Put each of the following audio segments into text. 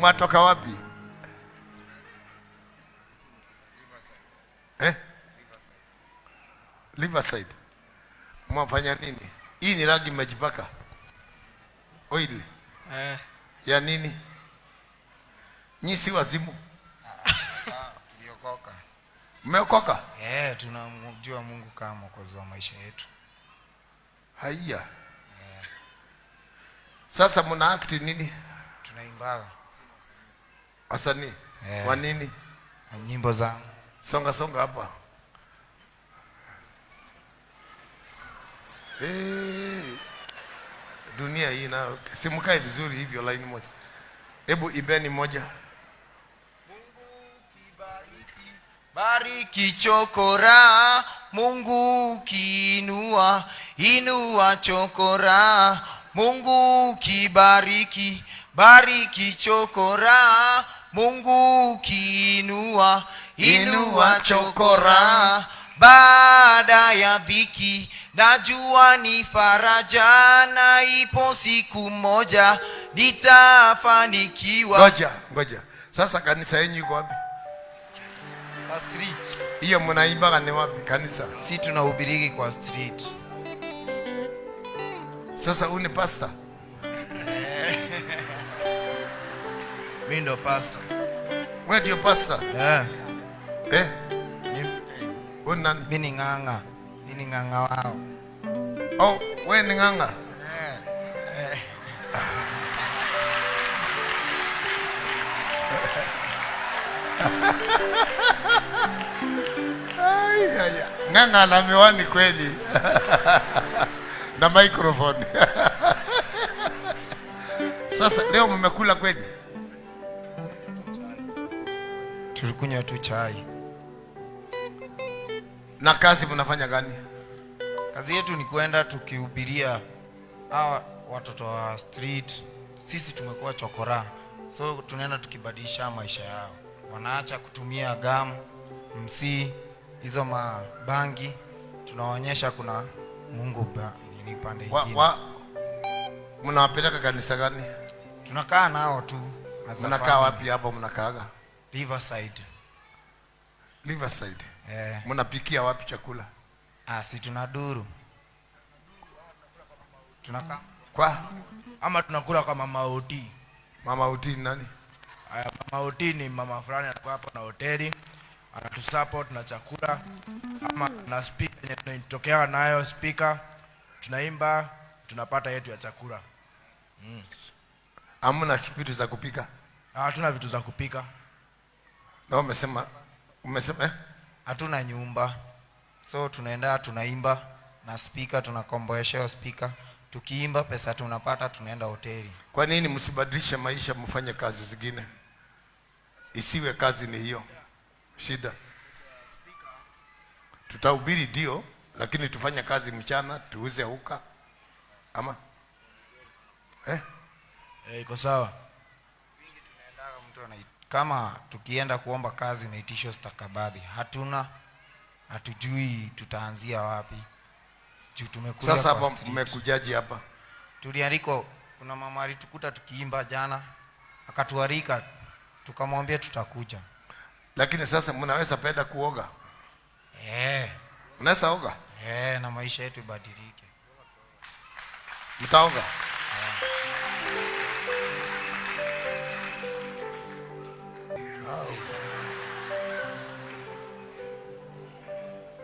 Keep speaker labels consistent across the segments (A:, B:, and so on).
A: Mwatoka wapi? Eh? Riverside. Mwafanya nini? Hii ni rangi mmejipaka. Oil.
B: Eh.
A: Ya nini? Nyi si wazimu.
C: Tuliokoka.
A: Mmeokoka?
C: Eh, tunamjua Mungu kama mwokozi wa maisha yetu.
A: Haiya. Sasa mna act nini?
C: Tunaimbaga
A: Wasanii.
C: Eh.
A: Wa nini?
C: nyimbo za
A: Songa songa hapa. Hey, dunia hii na simkae vizuri hivyo line moja. Hebu ibeni moja.
C: Bariki chokora, Mungu kiinua, inua chokora, Mungu kibariki, bariki chokora, Mungu kiinua, inua chokora. Baada ya dhiki, najua ni faraja, na ipo siku moja nitafanikiwa.
A: Ngoja, ngoja. Sasa kanisa yenyu iko wapi?
C: Kwa street.
A: Hiyo mnaimbaga ni wapi kanisa?
C: Si tunahubiriki kwa street.
A: Sasa huyu ni pastor.
C: Mimi ndo pastor.
A: Wewe ndio pastor.
C: Eh.
A: Eh? Wewe nani?
C: Mimi ni ng'ang'a. Mimi ni ng'ang'a wao.
A: Oh, wewe ni ng'ang'a.
C: Eh.
A: Ai, ai, ai. Ng'ang'a na miwani kweli. Na microphone. Sasa leo mmekula kweli?
C: Tulikunywa tu chai.
A: Na kazi mnafanya gani?
C: Kazi yetu ni kwenda tukihubiria hawa watoto wa street. Sisi tumekuwa chokora, so tunaenda tukibadilisha maisha yao. Wanaacha kutumia gamu, msi, hizo mabangi. Tunawaonyesha kuna Mungu nini pande ingine.
A: Mnawapeleka kanisa gani?
C: Tunakaa nao tu as a
A: Mnakaa
C: family.
A: wapi hapo mnakaaga?
C: Riverside.
A: Riverside.
C: Eh.
A: Mnapikia wapi chakula?
C: Si tunaduru. Tunakaa
A: kwa
D: ama tunakula kwa Mama Oti.
A: Mama Oti ni nani?
D: Aya, Mama Oti ni mama fulani anakuwa hapo na hoteli, anatusupport na chakula ama na speaker yenye tunatokea nayo speaker, tunaimba, tunapata yetu ya chakula.
A: Hamna vitu za kupika?
D: Hatuna vitu za kupika.
A: Na umesema?
C: Hatuna nyumba. So tunaenda tunaimba na speaker, tunakomboesha speaker. Tukiimba pesa tunapata tunaenda hoteli.
A: Kwa nini msibadilishe maisha mfanye kazi zingine? Isiwe kazi ni hiyo shida. Tutahubiri ndio, lakini tufanye kazi mchana, tuuze huka. Ama?
D: Iko sawa.
C: Kama tukienda kuomba kazi unaitishwa stakabadhi. Hatuna, hatujui tutaanzia wapi. Juu tumekuja
A: Sasa
C: kwa
A: hapa
C: street.
A: mmekujaje hapa?
C: Tulialikwa, kuna mama alitukuta tukiimba jana, akatualika, tukamwambia tutakuja.
A: Lakini sasa mnaweza penda kuoga? Mnaweza oga?
C: Na maisha yetu ibadilike.
A: Mtaoga?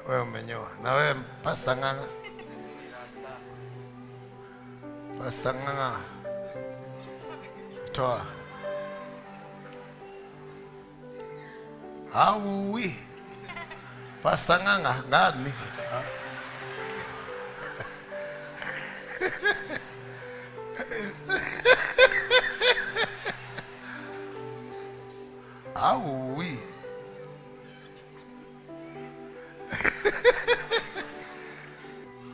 A: Wewe umenyoa. Na wewe Pastor Ng'ang'a? Pastor Ng'ang'a. Toa. Aui. Pastor Ng'ang'a gani? Aui.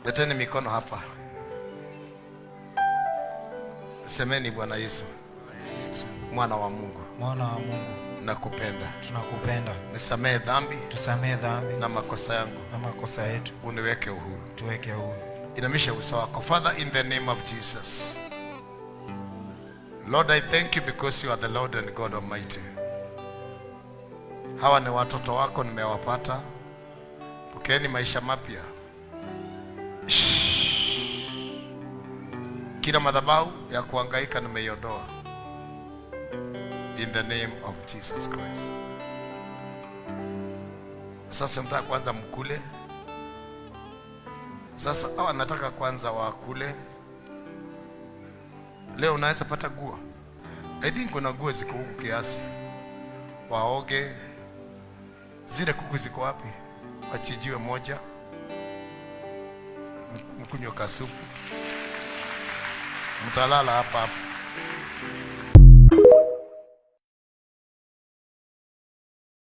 A: Leteni mikono hapa. Semeni, Bwana Yesu, mwana wa Mungu,
C: Mwana wa Mungu,
A: nakupenda.
C: Tunakupenda.
A: Nisamehe dhambi,
C: Tusamehe dhambi
A: na makosa yangu,
C: na makosa yetu,
A: uniweke uhuru.
C: Tuweke uhuru.
A: Inamisha uso wako. Father, in the name of Jesus, Lord, I thank you because you are the Lord and God Almighty. Hawa ni watoto wako nimewapata. Pokeeni maisha mapya. Shh. Kila madhabahu ya kuhangaika nimeiondoa. In the name of Jesus Christ. Sasa nataka kwanza mkule. Sasa hawa nataka kwanza wakule. Leo unaweza pata guo. I think kuna guo ziko huku kiasi. Waoge. Zile kuku ziko wapi? Wachinjiwe moja. Mkunywe kasupu. Mtalala hapa hapa.